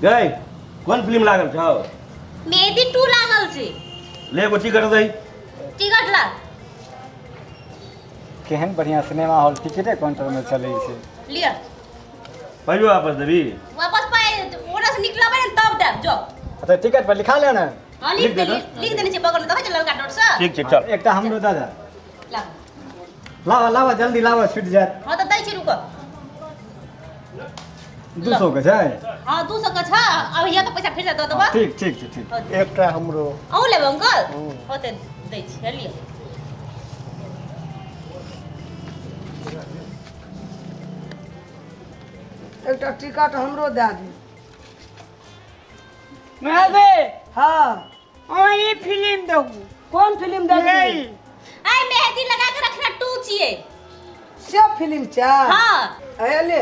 गई कोन फिल्म लागल छौ? मेहदी 2 लागल छै। ले एगो टिकट दही। टिकट ला। केहन बढ़िया सिनेमा हॉल टिकटे काउंटर में चलै छै। लिअ। पाइयो वापस देबी? वापस पाइ ओना से निकलबै ने तब देब जो। अच्छा टिकट पर लिखा ले ने। हां लिख लिख दे देली, तो। लिख देने छै बगल में, देखै छै ललका डॉट से। ठीक छै चल। एकटा हमरो दऽ दे। ला। लावा लावा जल्दी लावा, छूट जायत। हां तऽ दै छी रुको। 200 के छै? हां 200 के छै, अब हिया तऽ पैसा फेर से दऽ देबऽ। ठीक ठीक छै ठीक। एकटा हमरो। अहूँ लेबै अंकल? होते दै छी, लिअ। एकटा टिकट हमरो दए दियौ। मावे। हाँ। अहाँ ई फिल्म देखू। कोन फिल्म देखबै? यही। आइ मेहंदी लगा के रखना 2 छियै। से फिल्म छै? हाँ। हे ले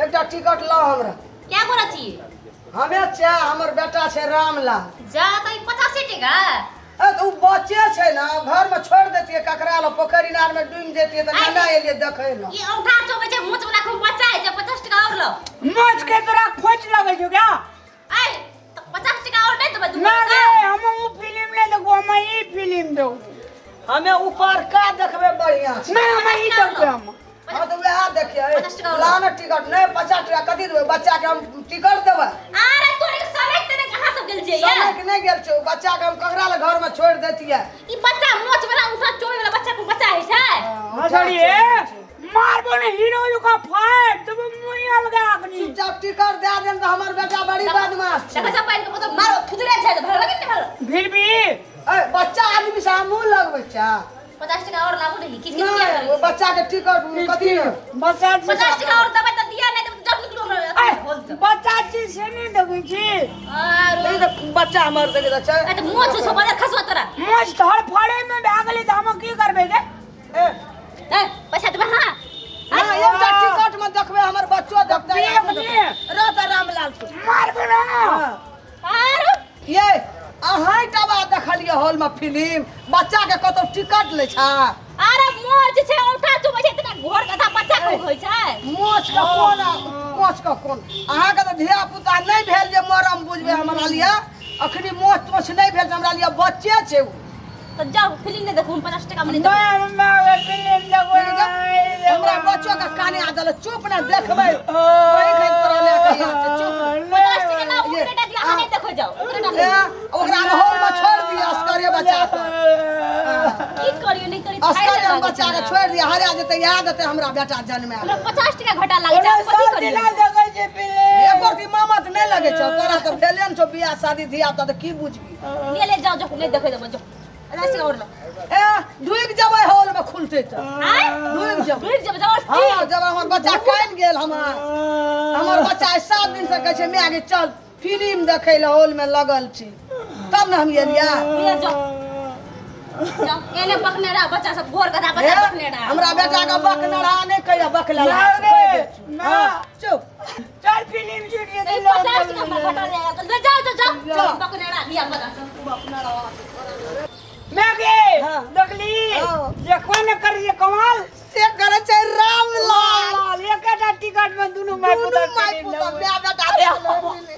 एकटा टिकट लाओ हमरा। क्या गोरा छियै? हमे छै, हमर बेटा छै रामलाल। जा तऽ ई 50 टका। ए तऽ उ बच्चे छै ने, घर में छोड़ देतियै ककरा लग, पोखरि इनार में डूबि जैतियै तऽ आइ नाना एलियै देखै लए। ई औंठा चोबै छै, मोच वाला खूब बच्चा है छै, 50 टका और लाओ। मोच के तोरा खोच लगै छौ क्या? आइ तऽ 50 टका और नहि देबै दू ना गोटा? रे, हम उ फिल्म नहि देखबो, हम ई फिल्म देखबो। हमे ऊपर का देखबै बढ़िया छै। नहि, हम ई देखबै हम। हाँ तऽ वएह देखियै। 50 टका और ला ने टिकट। नहि 50 टका कथी देबै बच्चा के, हम टिकट देबै। अरे तोरे के समय तेने कहाँ सब गेल छियै समय के नहि गेल छौ, बच्चा के हम ककरा लग घर में छोड़ि देतियै। ई बच्चा मोच वाला उठा चोरी वाला बच्चा को बच्चा है छै। हाँ सॉरी, ए मारबो ने हीरो जका फाड़ देबो मुँह अलगा अखनी। चुपचाप टिकट दए देन तऽ हमर बेटा बड़ी बदमाश छै। देखै छ पानि के मतलब मारो थुदरे छै तऽ भर लगे ने भर। फिर भी ए बच्चा आदमी से मुँह लगबै छै। 50 टका और लाबू नहीं, किछ किछ नहीं, किया करै वो बच्चा के टिकट कथी? बच्चा छी। 50 टका और देबै तऽ दिया, नहि देबै तऽ जब निकलू हमरा ए, होल से। बच्चा छी से नहि देखै छी। आरो नहीं तऽ बच्चा हमर देखै तऽ छै। ए तऽ मोछ छौ बजार खसबा तोरा। मोछ धर फाड़े में भए गेलै तऽ हम की करबै गे? ए, ए पैसा देबै। हां ना, एकटा टिकट में देखबै, हमर बच्चो देखतै। देख ले। रह तऽ रामलाल तू। मारबो ना। हाँ। आरो ये अहाँ टबा देखलियै हॉल में फिल्म, बच्चा के कतौ टिकट लै छै? अरे मोछ छै औंठा चुबै छै इतना घोर कथा बच्चा को होइ छै। मोछ के कोन, मोछ के कोन? अहाँके तऽ धिया पुता नहि भेल जे मरम बुझबै। हमरा लिए अखनी मोछ तोछ नहि भेल, हमरा लिए बच्चे छै उ। तऽ जाउ फिल्म नहि देखू, हम 50 टका में नहि देबै। नहि, हम फिल्म देखबै। हमरा बच्चो के काने आ गेल, चुप ने देखबै। वही खाली तोरा लए के आयल छै, चुप। 50 टका लाबू, ओकरे टा दिअ, अहाँ नहि देखै जाउ, ओकरे टा ए, लिअ। ओकरा हॉल में छोड़ि दिअ असगरे बच्चा के। की करियो नहि करियो, असगरे हम बच्चा के छोड़ि दिअ, हरा जेतै, याद एतै हमरा बेटा जन्मे। हमरा 50 टका घाटा लागै छै, आब कथी सब करियो? दिना देखै छी फिल्म। एको रति मामत नहि लगै छौ तोरा, तऽ भेले ने छौ बियाह शादी धिया पुता, तऽ की बुझबी? ले ले जाओ, जो नहीं देखै देबो जो। 50 टका और लो। ए ढुकि जेबै हॉल में खुलतै तऽ। आय ढुकि जेबै। ढुकि जेबै जबरदस्ती। हाँ, जब हमर बच्चा कानि गेल, हमर बच्चा आइ 7 दिन से कहै छै माय गे चल फिल्म देखै लए, हॉल में लगल छै, तब ने हम एलियै। ले जाओ जाओ, एने बकने रहा बच्चा सब घोर कथा हे, बच्चा बकने रहा। हमरा बेटा के बकनरा नहि कहिया बकला। ना रे, ना। चुप। चल फिल्म छूट जेतै। ए, 50 टका हमरा घटा जाएगा। ले जाओ जाओ जाओ। जाओ। बकने रहा लिया बच्चा सब। मैं गे हाँ। देखली हाँ। जे कोन करिए कमाल से करै छै रामलाल। लाल, एकटा टिकट में दुनू माय दुनू पुता माय फिल्म पुता देखबै। माय बेटा देखलै।